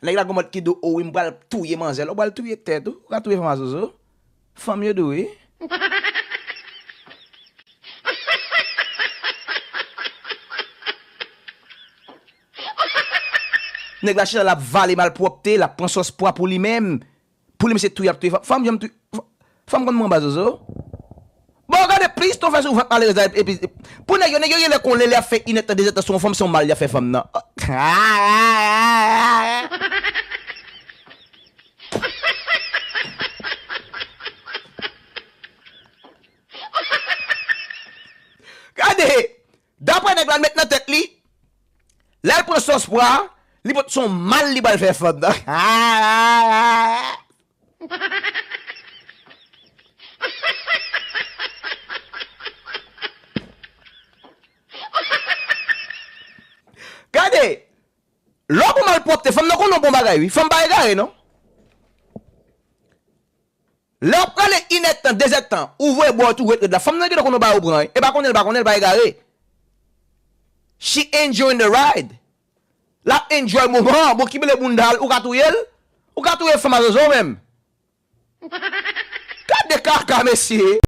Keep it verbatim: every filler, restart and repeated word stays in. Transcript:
Nèg la gon mòd ki di w, o wi, m pral touye manzè. Lè w pral touye tèt ou, ou ka touye fanm a zozo. Fanm yo dou wi. Nèg la chita, l ap vale malpwòpte, l ap pran sòs pwa pou li menm. Pou li, misye touye, ap touye fanm. Fanm janm touye. Fanm konn manba zozo. Bon, gade, plis ton fè sou vant malerèz la, epi, pou nèg yo, nèg yo genlè konnen lè y ap fè inèdtan, dezèdtan sou yon fanm, se yon mal y ap fè fanm nan. Gade, daprè nèg la, l met nan tèt li, lè l pran sòs pwa, li pot se yon mal li pral fè fanm nan. Gade, lè w bon malpwòpte, fanm nan konnen w bon bagay wi. Fanm pa egare non. Lè w prale inèdtan, dezèdtan, ou voye bò tou ret ret la, fanm nan gentan konnen w bagay ou pran wi. E pa konnen l pa konnen l pa egare. She enjoying the ride. L ap enjoy moman an. Bon, ki bele bounda l, ou ka touye l? Ou ka touye fanm a zozo menm. Gade kaka mesye.